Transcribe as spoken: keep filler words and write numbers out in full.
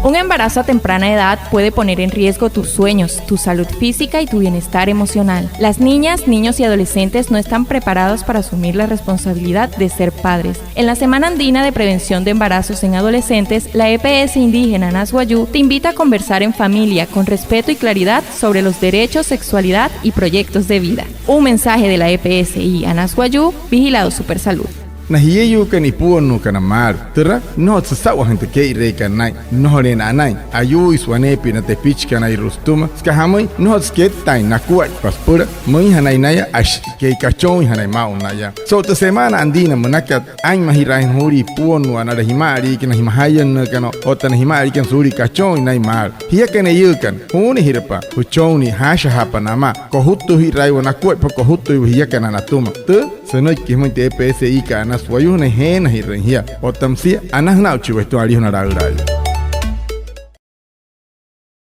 Un embarazo a temprana edad puede poner en riesgo tus sueños, tu salud física y tu bienestar emocional. Las niñas, niños y adolescentes no están preparados para asumir la responsabilidad de ser padres. En la Semana Andina de Prevención de Embarazos en Adolescentes, la E P S indígena Anas Wayuu te invita a conversar en familia, con respeto y claridad sobre los derechos, sexualidad y proyectos de vida. Un mensaje de la E P S I Anas Wayuu, vigilado Supersalud. Na jieyuukana ipuonnuukana maalü, türa nnojotsü süsa'wajüin tü kee'ireekat naa'in, nnojolüin na'anain. Ayuuisü waneepia na tepichikanairua sütüma, süka jamüin, nnojotsü kettaain nakuaippa süpüla müinjanain naya, ashikai kachooinjanain maa'u naya. So'u tü semana andina münakat, aa'inmajiraainjana juulia ipuonnua na jima'aliikana, na majayünnüükana otta na jima'aliikana suulia kachooin naya maalü. Jiakana eiyuukana, juunijirapa jüchonnii, jaashajaapa namaa, kojutujiraaiwa nakuaippa, kojutuiwa jiakana natüma. Tü sünüiki jümüin tü E P S I kat Anas Wayuu sünain jeenajirüin jia. Otta müsia anajüna aa'uchi wayuu sütüma alijuna laülaayuu.